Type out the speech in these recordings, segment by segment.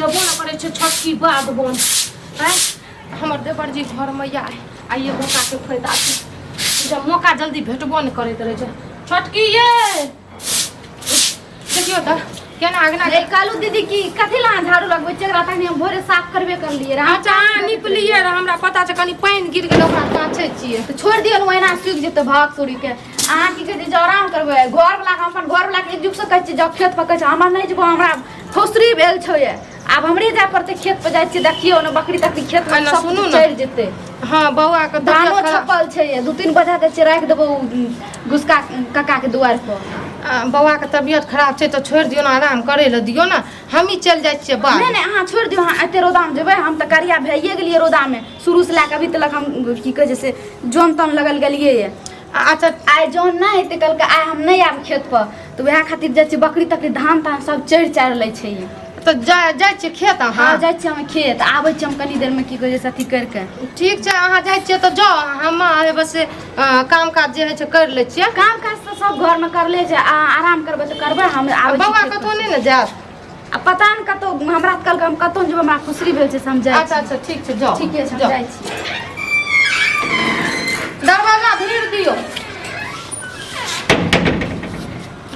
जेबो ने करै छै छोटकी बाध बन। आँय, हमर देवर जी घरमे या आइए मौकाके फायदा छै, जब मौका जल्दी भेटबो नहि करैत रहै छै। छोटकी ये देखियौ तऽ केना अगना। रे कालू दीदी, की कथी ला अहाँ झाड़ू लगबै छियै? एकरा तखनी हम भोरे साफ करबे करलियै रहए। अच्छा, अहाँ निपलियै रहए, हमरा पता छै। कनि पानि गिर गेलै, ओकरा काछै छियै। तऽ छोड़ि दियौ ने, ओहिना सुखि जेतै। भाग सूरी के, अहाँ की कहै छै जे आराम करबै। घरवला हम अपन घरवला के एक जुग से कहै छियै जाउ खेत पर, कहै छै हमर नहि जेबो, हमरा फौसरी भेल छौ ये, आब हमरे जाय पड़तै खेत पर। जाइ छियै, देखियौ ने बकरी तकरी खेत में एना सब सुनू ने। चढ़ि जेतै। हँ, बौआके धानो तबियत खराब छपल छै ये, 2-3 बजा दै छियै, राखि देबो घुसका काका के दुआरि पर। बौआके तबियत खराब छै तऽ छोड़ि दियौ ने, आराम करै लए दियौ ने, हमही चलि जाइ छियै बाध। नहि नहि, अहाँ छोड़ि दियौ, अहाँ एते रौदामे जेबै? हम तऽ करिया भैए गेलियै रौदामे, शुरू से लए कऽ अभी तलक हम की कहै छै से जन तन लगल गेलियै ये। अच्छा। आइ जन नहि हेतै कहलकै, आइ हम नहि आयब खेत पर, तऽ वएह खातिर जाइ छियै। बकरी तकरी धान तान सब चढ़ि चारि लै छै ये। तऽ जाइ छियै खेत अहाँ? हँ, जाइ छियै हम खेत, आबै छियै हम कनी देरमे, की कहै छै से अथी करिके। ठीक छै, अहाँ जाइ छियै तऽ जाउ, हम बस काम काज जे होइ छै करि लै छियै। काम काज तऽ सब घरमे करले छै, आ आराम करबै तऽ करबै, हम आबै छी बौआ खेत पर। कतहु नहि ने जायत? आ पता नहि कतहु, हमरा तऽ कहलकै हम कतहु नहि जेबै, हमरा खुशरी भेल छै से हम जाइ अच्छा। छी। अच्छा, ठीक छै, जाउ। ठीके छै, हम जाउ। जाइ छी। दरवाजा भीड़ दियौ।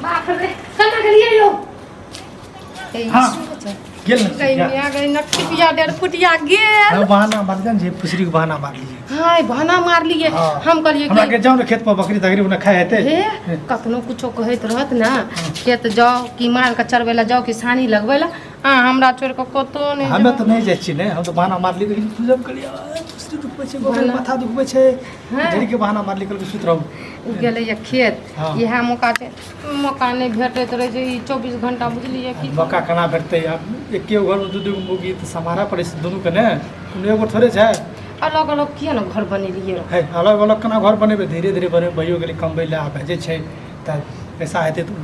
बाप रे, केना गेलियै यौ? हाँ। गेल ने। गई मिया गई, नटखिपिया डेढ़ फुटिया गेल। हम बहाना मार जान जे फुसरी के बहाना मार लिए। हाय, बहाना मारलियै? हाँ। हम कहलियै हमरा कि के जाओ ने खेत पर, बकरी तकरी उन्हें खाए हेतै। हे, कखनो कुछो कहैत रहत ने, खेत जाउ कि मालके चरबै लए जाउ कि सानी लगबै लए, अहाँ हमरा छोड़ि कऽ कतहु नहि हमे जाउ। तऽ नहि जाइ छी ने, हम तऽ बहाना मारली, लेकिन पूजब कलियै फुसरी दुखबै छै, बकरी बहाना। माथा दुखबै छै। हाँ। ढेरी के बहाना मारली, कहलकै सुति रहू। गेलैए खेत। हाँ। इएह मौका छै, मौका नहि भेटैत रहै छै ई 24 घंटा, बुझलियै की? मौका केना भेटतै आब? एके घरमे दू दूगो मुर्गी तऽ सम्हारऽ पड़ै छै दुनूके ने, कोनो एगो थोड़े छै। अलग अलग किया ने घर बनेलियै? है, अलग अलग केना घर बनेबै? धीरे धीरे बनेबै। भइयो गेलै कमबै लए, आ भेजै छै तऽ पैसा हेतै तऽ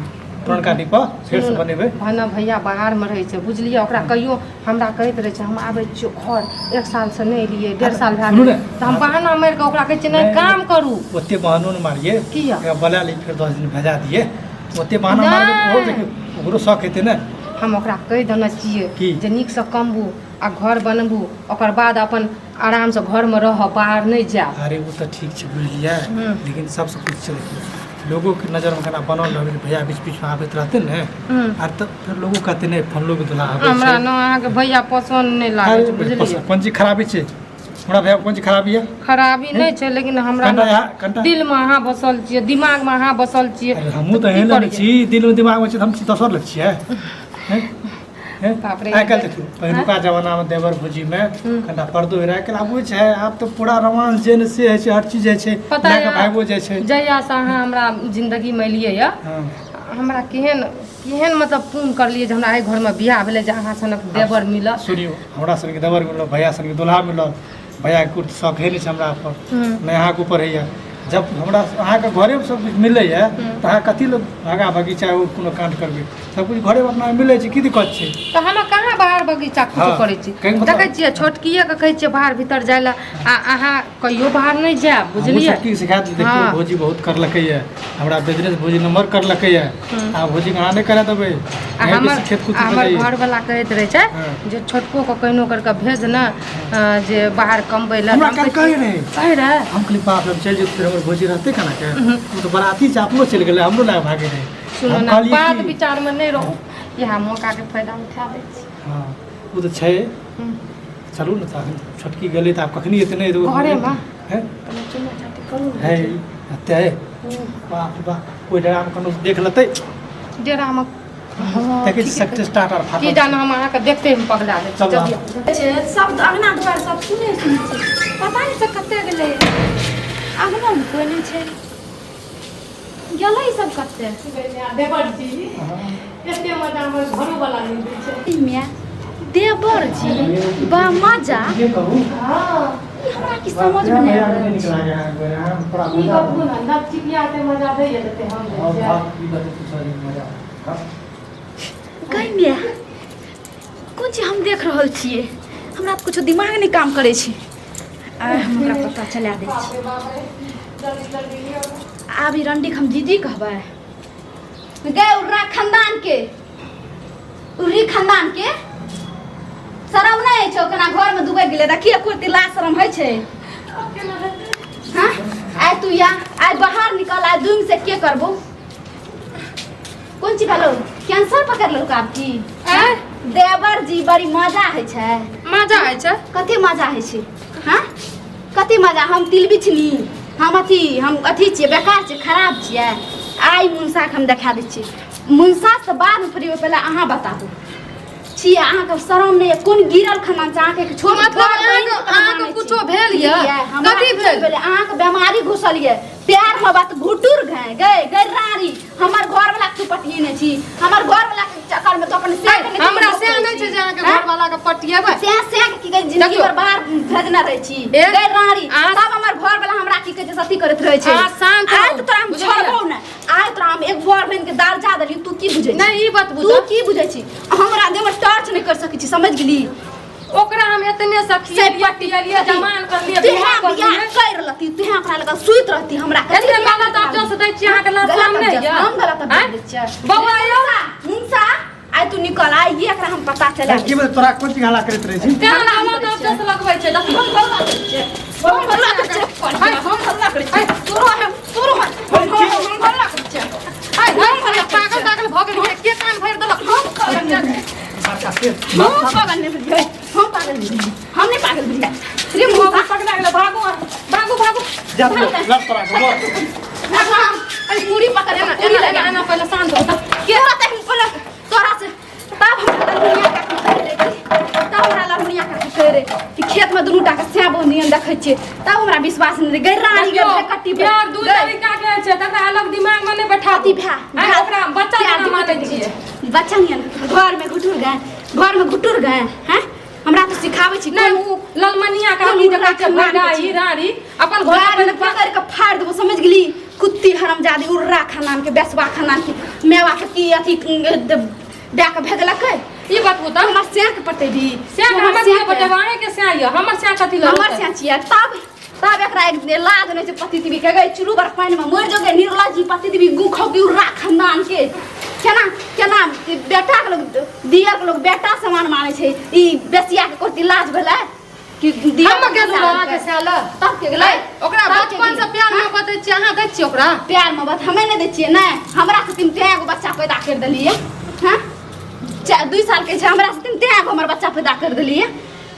पुरनका डिब्बा फेरसँ बनेबै। भने भैया बाहरमे रहै छै, बुझलियै? ओकरा कहियो हमरा कहैत रहै छै हम आबै छियौ घर, एक सालसँ नहि एलियै, 1.5 साल भए सुनू गेलै। ने। तऽ हम बहाना मारि कऽ ओकरा कहै छियै, नहि नहि, काम करू। ओते बहानो ने मारिए। किया? एकरा बोला ली, फेर 10 दिन भेजा दिए। ओते बहाना मारबै तऽ ओहो देखियौ, ओकरो शौक हेतै ने। हम ओकरा कहि देने छियै की? जे नीकसँ कमबू आ घर बनबू, ओकर बाद अपन आरामसँ घरमे रहब, बाहर नहि जायब। अरे, ओ तऽ ठीक छै, बुझलियै? लेकिन सबसँ कुछ छै, देखियौ लोगोके नजरमे केना बनल रहबै। भैया बीच बीचमे आबैत रहतै ने, आर तऽ फेर लोगो कहतै नहि, फल्लोके दुल्हा आबै हमरा छै। ने अहाँके भैया पसन्द नहि लागै छै, बुझलियै? कोन चीज खराबी छै हमरा भैया? कोन चीज खराबी यऽ? खराबी नहि छै, लेकिन हमरा कनिटा ने यहाँ कनिटा दिलमे अहाँ बसल छियै, दिमागमे अहाँ बसल छियै। अरे, हमहूँ तऽ की एहन लग करियै? छी, दिलमे दिमागमे छी तऽ हम दोसर लग छियै, हैं? हैं? बाप रे। आइ काल्हि देखियौ, पहिलुका जमानामे देवर भौजीमे कनिटा पर्दो होइ रहै, आइ काल्हि आब होइ छै? आब तऽ पूरा रोमांस जे ने से होइ छै, हर चीज होइ छै। पता लए कऽ यऽ, भागिओ जाइ छै। जहियासँ अहाँ हमरा जिन्दगीमे एलियै यऽ, हमरा केहन केहन मतलब पुण्य करलियै जे हमरा एहि घरमे बियाह भेलै, जे अहाँ सनक देवर मिलल। सुनियौ, हमरा सनके देवर मिलल, भैया सनके दुल्हा मिलल। भैयाके कुर्ती शौक है नहि छै हमरा पर, नहि अहाँके ऊपर होइए। जब हमरा अहाँके घरेमे सब किछु मिलैए तऽ अहाँ कथी लए भागा भागी चाहे ओ कोनो काण्ड करबै? सब किछु घरेमे अपना मिलै छै, की दिक्कत छै? तऽ हम कहाँ बाहर बगीचा कुछो करै छी? कहैके मतलब- देखै छियै, छोटकिएके कहै छियै बाहर भीतर जाइ लए, आ अहाँ कहियो बाहर नहि जायब, हमहूँ बुझलियै? छोटकी सिखा देली, देखियौ। भौजी बहुत करलकैए हमरा बिजनेस, भौजी नम्बर करलकैए। आ भौजीके अहाँ नहि करा देबै? आ अहीं हमर बेसी खेत कूद आ हमर जाइए। घरवला कहैत रहै छै जे छोटकोके कहिनो करि कऽ भेज ने जे बाहर कमबै लए। हमरा काल्हि कहै रहै। कहै रहै। हम कहली, बाप रे, हम चलि जेतै, हमर भौजी रहतै केना के? ओ तऽ बराती छै, अपनो चलि गेलै, हमरो लए भागे रहै। सुनू हम ने, कहलियै बात कि- विचारमे नहि रहू, इएह मौकाके फायदा उठा लै छी। हँ, ओ तऽ छै। चलू ने तऽ, अखन छोटकी गेलै तऽ आब कखनी एतै, नहि एतै? घरेमे। हैं? कनि चुम्मा चाटी करू ने। है, एतै? बाप रे बाप, कोइ डेरामे कोनो देख लेतै। डेरामे, हँ, देखै छी ठीके सक्सेस स्टार्ट आर की फाटल। जान, हम अहाँके देखते हम पगला जाइ छी। चलू। चलियौ। छै सब अङ्गना दुआरि सब सुने सुने छै, पता नहि सब कतऽ गेलै। अङ्गनामे कोइ नहि छै, गेलै सब कतऽ? देवर जी, एते मजा हमर घरो वाला नहि दै छै। ई माय, देवर जी, बा मजा। के कहू? ई हमरा की समझमे नहि आबि रहल छै। की कहू ने, नव चिपिया के मजा दैए जते हम दै छियै। गै माय, कोन चीज हम देख रहल छियै? हमरा तऽ कुछो दिमाग नहि काम करै छै। आइ हम ओकरा पता चला दै छी। बाप रे बाप रे, जल्दी जल्दी लिअ। आब ई रंडीके हम दीदी कहबै। गै उर्रा खानदान के, उर्री खानदान के, गेलै। देखिए कुर्ती लाज शरम होइ छै। हाँ आइ तू या आइ बाहर निकल, आइ दुम से के करबो? कोन चीज भेलो? कैंसर पकड़ लेलको आब की? आँय? देवर जी बड़ी मजा होइ छै। मजा होइ छै? कथी मजा होइ छै? हाँ कथी मजा? हम तिल बिछनी, हम अथी छियै, बेकार छियै, खराब छियै। आइ मुनसाके हम देखा दै छियै। मुनसा से बादमे फ्री होय, पहिले अहाँ बताबू छियै अहाँके शरम नहि यऽ? कोन गिरल खाना छै अहाँके? एक छोट मतलब बड़ बहिन अहाँके के मानै अहाँके छी। कुछो भेल यऽ? बुझलियै? हमरा कथी कुछो भेल? भेलै? अहाँके बेमारी घुसल यऽ प्यार मोहब्बत घुटुर गए गए गए रानी। हमर घर वाला के तू पटिएने छी, हमर घर वाला के चक्कर में तो अपन से है, हमरा से नहि छै जे अहाँके घर वाला के पटिएबै। से से के की कहै जिंदगी देखियौ। भर बाहर भेजने रहै छी ए, गए रानी। अहाँ- तब हमर घर वाला हमरा की कहै छै सती करैत रहै छै। अहाँ शान्त आइ रहू, तऽ तोरा हम बुझलियै? छोड़बौ ने, आइ तोरा हम एक बर बनि के दर्जा देलियौ। तू की बुझै छी? नहि ई बात तू बुझ की बुझै छी? हमरा देह में टर्च नहि कर सकै छी, समझ गेली? ओकरा हम एतने सखिएलिए पियलिए जमान करलिए तू बियाह बियाह करलिए। कर लती, तू ओकरा लग सुति रहती। हमरा कथी एते बियाह गलत करती? अफसोस दै छी अहाँके लाज गलत शरम नहि अफसोस, यऽ? हम गलत अफसोस आँय? दै छियै। बौआ यौ मुंसा आइ तू निकल, आइ ये एकरा हम पता चला। की भेल तोरा? कोन चीज हल्ला करैत रहै छी? केना गलत अफसोस लगबै छै देखियौ। हम हल्ला करै छियै, हम हल्ला करै छियै, हम हल्ला करै छियै, तोरो हम तोरो हम हम हल्ला करै छियै। आइ हम पागल तागल भऽ गेलियै, के कान भरि देलक? हम पागल नहि भेलियै। बड़का से हम पागल नहि भेलियै, हम पागल नहि भेलियै, हम नहि पागल भेलियै रे मुंसा। पकड़ा गेलै, भागू अहाँ, भागू भागू। जा तू लड़ तोरा के बोल। अरे पूरी पकड़ एना पूरी एना लगा एना पहिले शान्त हो के रहतै हम पहिले तोरा से। तब हमरा ललमुनिया काकी कहै रहै कि तब हमरा ललमुनिया काकी कहै रहै कि खेतमे दुनू टाके सैं बनियन देखै छियै, तब हमरा विश्वास नहि रहै। गै रानी गै देखियौ, कट्टी प्यार दू तरीका के होइ छै, तकरा अलग दिमाग में नहि बैठाबू। अथी भए आँय, ओकरा बच्चा जेना मानै छियै। बच्चा नियन घरमे घुटुर गए, घरमे घुटुर गए हैं। हमरा तऽ सिखाबै छी नहि उ ललमनिया कोन काकी देखै छै उर्रा भैडाही छी? रानी अपन घर घर में पकड़ के फाड़ देबो, समझ गेली? कुत्ती हरामजादी उर्रा खानान के बेसवा खानान के मेवा के की अथी दए के भेजलकै। ई बात होता हमर सैं के पटेबी? सैं के हमर के बतेब? अहाँ के सैं यऽ, हमर सैं कथी लऽ हमर सैं छियै। तब तब एकरा एक दिन लाज नहि छै पति देवी के? गई चुरू बर पानि में मरि जोगे निर्लज पति देवी गुखो की उर्रा खानदान के। केना केना बेटा के लोग दियर के लोग बेटा समान मानै छै, ई बेसिया के कोती लाज भेलै कि दियर हम के गेलहुँ अहाँ के सैं लऽ? तब के गेलै? ओकरा तब के बचपन से गेलै? प्यार मोहब्बत दै छियै, अहाँ दै छियै ओकरा प्यार मोहब्बत? हमे नहि दै छियै। नहि हमरा से तीन तें एगो बच्चा पैदा कर देलियै। हाँ 2 साल के छै, हमरा से तीन तें एगो हमर बच्चा पैदा कर देलियै।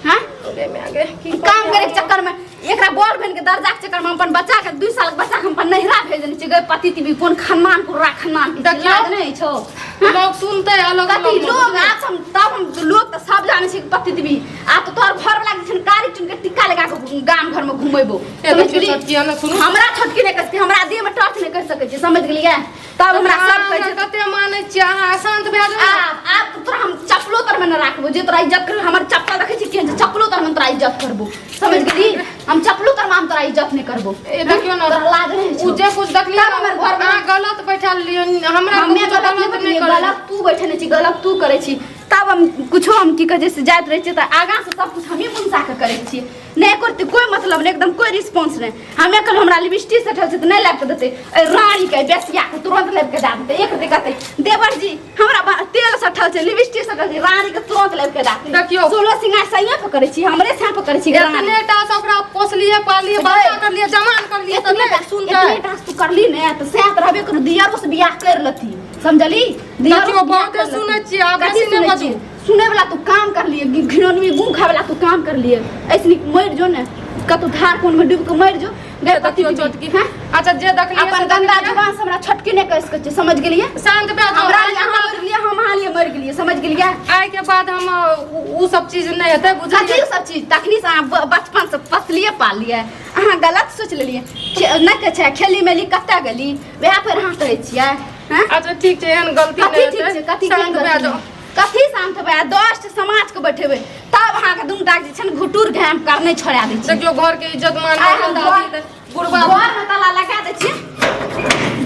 हाँ काम करे के चक्कर में एकरा बड़ बहन के दर्जा के चक्कर में हम अपन बच्चा के 2 साल के बच्चा के हम अपन नैहरा भेज देने छियै। गै पति तिबी कोन खानदान को रा खानदान के देखियौ। लाज नहि छौ? लोग सुनते अलग कथी अलग लोग? आज हम तब हम लोग तऽ सब जानै छै कि पति देवी आ तऽ तोहर घर वाला के छै कारी चुन के टिक्का लगा के गाम घर में घुमेबो, ए, समझ देखियौ गेली? छोटकी, एना सुनू। हमरा छोटकी नहि कहै हमरा देह में टच नहि कर सकै छै, समझ गेलियै? तब हमरा सब कहै छै। कते मानै छियै अहाँ, शान्त भए जाउ। आब आब तऽ तोरा हम चप्पलो तर में न राखबो जे तोरा इज्जत कर। हमर चप्पल देखै छी केहन छै? चप्पलो तर में तोरा इज्जत करबो, समझ गेली? हम चप्पलो तर में हम तोरा इज्जत नहि करबो। ए देखियौ ने। तोरा लाज नहि उ छौ? जे कुछ देखलियै तब हमर घर अहाँ गलत बैठल लियौ, हमरा हमे कुछो गलत नहि गलत नहि बैठलियै, करलियै। गलत तू बैठने छी, गलत तू करै छी। तब हम कुछो हम की कहै छै से जाइत रहै छियै तऽ आगाँ से सब कुछ हमही मुनसा के करै छियै। नहि करतै कोइ मतलब नहि, एकदम कोइ रिस्पॉन्स नहि। हमे कहलहुँ हमरा लिपस्टिक सटल छै तऽ नहि लाबि कऽ देतै। एहि रानीके बेसियाके तुरन्त लाबि कऽ दए देतै। एक रति कहतै देवर जी हमरा तेल सटल छै, लिपस्टिक सटल छै, रानीके तुरन्त लाबि कऽ दए देतै। देखियौ। सोलह सिंगार सहिए पर करै छी, हमरे सैं पर करै छी रानी। एतने टा से ओकरा पोसलियै पाललियै बच्चा करलियै जमान करलियै तऽ एतने नहि सुनतै? एतने टा तू करली ने तऽ सएह तऽ रहबे करू, दियरो से बियाह कर लती, समझली? दियरो देखियौ, से बियाह बहुते कर लती। सुनै छियै, आब कथी बेसी नहि सुनै बाजू। छियै? सुनै वाला तू काम कर लिए, घिनौनवी गू खाय वाला तू काम कर लिए। ऐसे नीक मरि जो ने कतौ धार कोन में डूब के मरि जो गए पति देखियौ दीदी। छोटकी। हैं? अच्छा जे देखलियै अपन से गंदा देखलियै। जुबान से हमरा छोटकी नहि कहि सकै छियै, समझ गेलियै? शान्त भए जाउ। हमरा लिए अहाँ मरि गेलियै, हम अहाँ लिए मरि गेलियै, समझ गेलियै? आइ के बाद हम उ सब चीज नहि हेतै, बुझलियै? कथी सब चीज? तखनी से अहाँ बचपन से पसलिए पालियै, अहाँ गलत सोच लेलियै। नहि कहै छै खेली मेली कतऽ गेली, वएह पर अहाँ कहै छियै। हैं? अच्छा ठीक छै, एहन गलती कथी नहि ठीक छै? हेतै, कथी शान्त भए जाउ। कथी शान्त भए? 10 टा समाजके बैठेबै तब अहाँके दुनू टा जे छै ने घुटुर घाम करने छोड़ा दै छी। देखियौ घर के इज्जत मान आइ हम मर्यादा बुढ़बा घरमे ताला लगा दै छियै।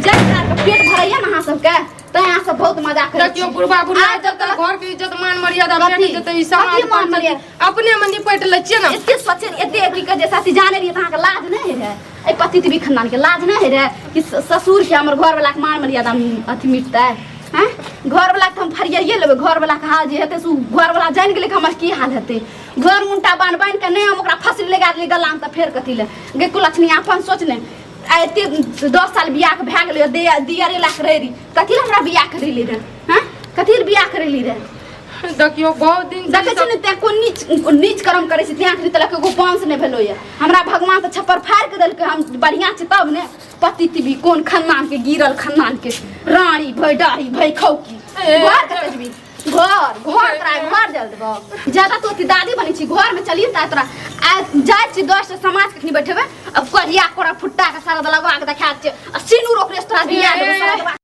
जब अहाँके पेट भरैया ने अहाँ सबके तऽ अहाँ सब बहुत मजा करै देखियौ छी। बुढ़बा बुढ़िया आइ जब तक घर के इज्जत मान मर्यादा कथी? भेट जेतै ई समाज कथी मान पर मर्यादा? अपने में निपट लै छियै ने। एते सोचे एते की कहै छै साथी जाने रहियै तऽ अहाँके लाज नहि होइ रहै? एहि पति देवी खानदानके लाज नहि होइ रहै कि ससुरके हमर घरवलाके मान मर्यादा अथी मिटतै? हैं? घर वाला के हम फरियाइए लेबै। घर वाला के हाल जे हेतै से उ घर वाला जानि गेलै कि हमर की हाल हेतै। घर मुंटा बान्ह बान्ह के नहि हम ओकरा फसली लगा देलियै गलामे तऽ फेर कथी ले गे कुलक्षणी, अपन सोच ने, आ एते 10 साल बियाह के भए गेलै, दियरे लए के रहै रही, कथी ले हमरा बियाह करेली रहे? हँ, कथी ले बियाह करेली रहे? देखियौ बहुत दिन से देखै छी ने, तें कोन नीच नीच कर्म करै छी, तें अखनी तलक एगो वंश नहि भेलो यऽ हमरा। भगवान तऽ छप्पर फाड़ि के देलकै, हम बढ़िआँ छी तब ने। पति तिबी कोन खानदान के गिरल खानदान के रानी भई डाही भई खौकी। ए, घर कतऽ जेबी? घर घर तोरा घर जल देबो। ज्यादा तो अथी दादी बनै छी, घर में चलिए ता तोरा आ जाइ छी 10 समाज कखनी बैठेबै। अब करिया कोरा फुट्टा के सारा लगवा के देखा छै आ सिनूर ओकरे से तोरा बिया देबो सारा।